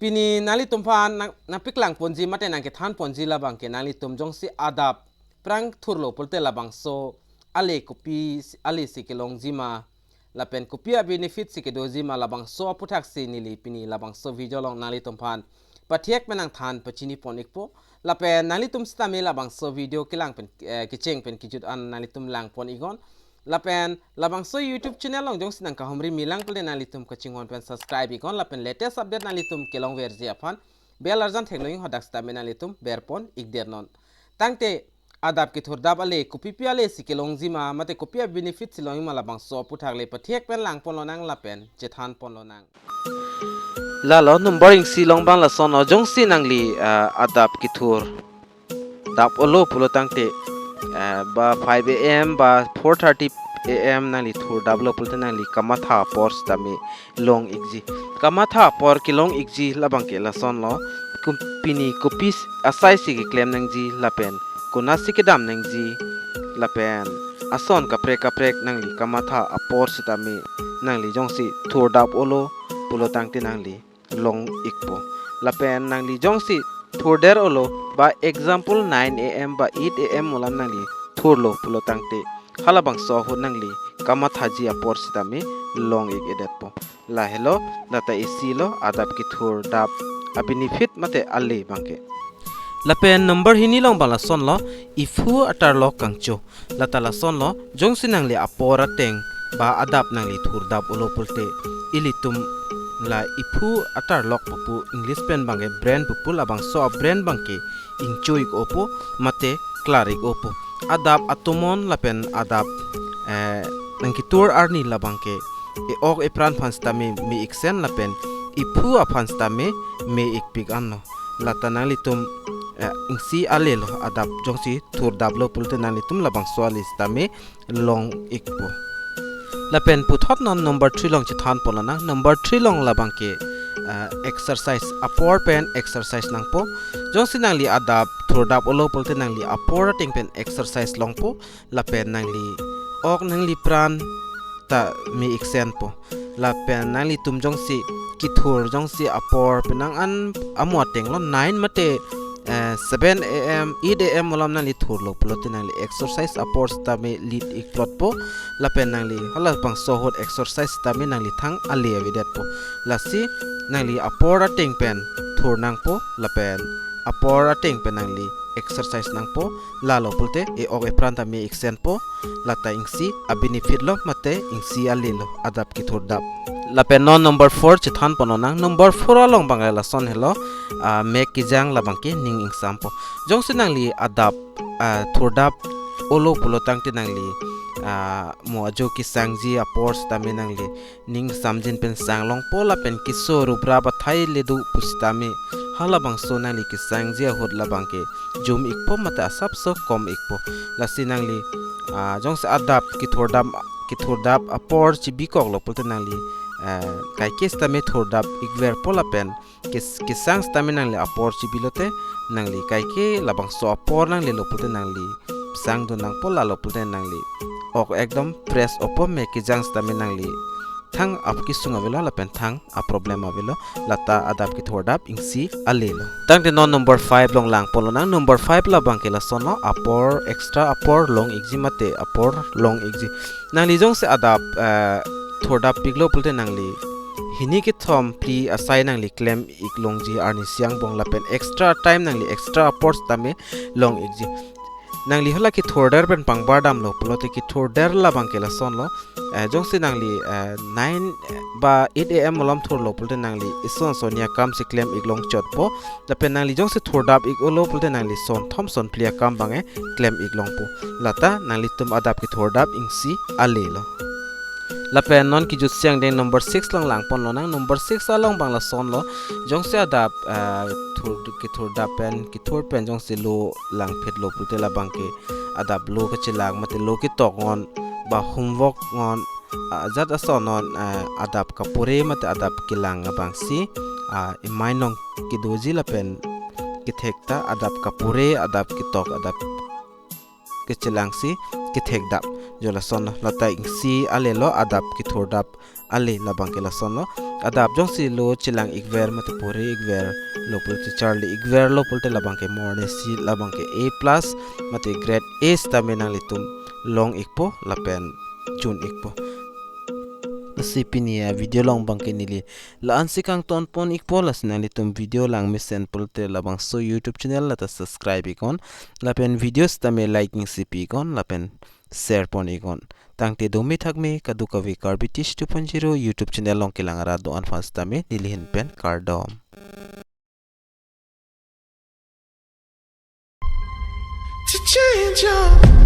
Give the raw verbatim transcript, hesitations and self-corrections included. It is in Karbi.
Pini nanglitum aphan nang, nangpaklang ponji mate nangkethan ponji labang ke nanglitum jongsi adap aphrang thurlo pulote labangso ale kopi si, ale si kelongji ma lapen kopi a-benefit si kedoji ma labangso aphuthak si neli pini labangso video along nanglitum aphan pathek pen nangthan pachini pon ikpo. Lapen nanglitum sitame labangso video kelang pen, eh, kecheng pen kejut an nanglitum lang pon iknon. Lapen labangso YouTube channel along jongsi nangkahumri milang pulote nanglitum kachinghon pen subscribe iknon lapen latest update nanglitum kelongverji aphan bell arjan theklong hadak sitame nanglitum ber pon ikdet non. Tangte adap kethurdap ale kopipi ale si kelongji ma mate kopi a-benefit si longji ma labangso aphuthak le pathek pen lang pon lonang lapen chethan pon lonang. Lalo number isi along abang lasonlo, jongsi nangli, ah, adap kethurdap olo pulo tangte, ah, ba five a.m. ba four thirty a.m. nangli thurdaplo pulote nangli kamatha apor sitame long ikji. Kamatha apor kelong ikji labang ke lasonlo, kum-, pini kopi asai si keklem nangji lapen konatsi kedam nangji lapen ason kaprek kaprek nangli kamatha apor sitame nangli jongsi thurdap olo pulo tangte nangli long ikpo. Lapen nangli jongsi thurder olo ba example nine a.m. ba eight a.m. alam nangli thurlo pulo tangte halabangso ahut nangli kamathaji apor sitame long ik-edetpo. Lahelo, lata isi lo adap kethurdap a-benefit mate ale abang ke. Lapen number hini along abang lasonlo, iphu atarlok kangcho. Lata lasonlo, jongsi nangli apor ateng ba adap nangli thurdap olo pulote ilitum la iphu atarlok pupu English pen abang ke brain pupu labangso a-brain abang ke ingcho ik-opo mate klar ik-opo. Adap atomon lapen adap, eh, nangkethur arni labang ke e-ok epran aphan sitame me iksen lapen iphu aphan sitame me ikpik anlo. Lata nanglitum, eh, isi ale lo adap jongsi thurdaplo pulote nanglitum labangso ale sitame long ikpo. Lapen puthot non number three along chethan pon lonang. Number three along labang ke, ah, exercise, apor pen exercise nangpo. Jongsi nangli adap thurdap olo pulote nangli apor ateng pen exercise longpo lapen nangli ok nangli pran ta me iksenpo. Lapen nanglitum jongsi kethur jongsi apor penang an amo atenglo nine mate, eh, seven a.m., eight a.m. alam nangli thurlo pulote nangli exercise apor sitame lit ikplotpo. Lapen nangli halabangso ahut exercise sitame nangli thang ale avedetpo. Lasi nangli apor ateng pen thur nangpo lapen apor ateng pen nangli exercise nangpo. Lalo pulote e-ok epran ta me iksenpo. Lata isi a-benefit lo mate isi ale lo adap kethurdap. Lapen non number four chethan pon lonang. Number four along abang lason helo, ah, mek kejang labang ke ning ingsampo. Jongsi nangli adap, ah, thurdap olo pulo tangte nangli, ah, mo ajo kesangji apor sitame nangli ning samjin pen sang longpo lapen keso rubra bathai le do pusitame halabangso nangli kesangji ahut labang ke jum ikpo mate asapso kom ikpo. Lasi nangli, ah, jongsi adap kethurdap, kethurdap apor chibikoklo pulote nangli, ah, kaike sitame thurdap ikverpo lapen kes-, kesang sitame nangli apor chibilote nangli kaike labangso apor nangli lo pulote nangli sang dun nangpo lalo pulote nangli ok ekdom fresh opo mek kejang sitame nangli thang ap kesung avelo lapen thang a-problem avelo. Lata adap kethurdap isi ale lo. Tangte non number five along lang pon lonang. Number five labang ke lasonlo apor extra apor long ikji mate apor long ikji. Nangli jongsi adap, eh, thurdap piklo pulote nangli hini kethom phli asai nangli klem ik longji arnisi angbong lapen extra time nangli extra apor sitame long ikji. Nangli hala kethurder pen pangbar damlo pulote kethurder labang ke lasonlo. Eh, jongsi nangli, eh, nine ba eight a.m. alam thurlo pulote nangli ison sonni akam si klem ik long chotpo. Lapen nangli jongsi thurdap ik olo pulote nangli son thom son phli akam abang e klem ik longpo. Lata nanglitum adap kethurdap isi ale lo. Lapen non kejut siang deng number six along lang pon lonang. Number six along abang lasonlo. Jongsi adap, ah, thur, kethurdap pen, kethur pen jongsi lo langphitlo pulote labang ke adap lo kachelang mate lo ketok non ba homework non, ah, ajat ason non, ah, adap kapure mate adap kelang abangsi, ah, emai nong kedoji lapen kethek ta adap kapure, adap ketok, adap kechelangsi kethekdap. Jo lasonlo, lata isi ale lo adap kethurdap ale labang ke lasonlo. adap jongsi lo chelang ikver mate pore ikver lo pulote charli ikver lo pulote labang ke morning si labang ke A plus mate grade A sitame nanglitum long ikpo lapen chun ikpo. Lasi pini a video along abang ke neli la-ansi kangton pon ikpo, lasi nanglitum video lang mesen pulote labangso YouTube channel lata subscribe iknon lapen video sitame like ning si pi iknon lapen share pon iknon. Tangte dome thakme kadokave Karbi Teach two point zero YouTube channel along kelang arat do-an aphan sitame neli ahin pen kardom. To change your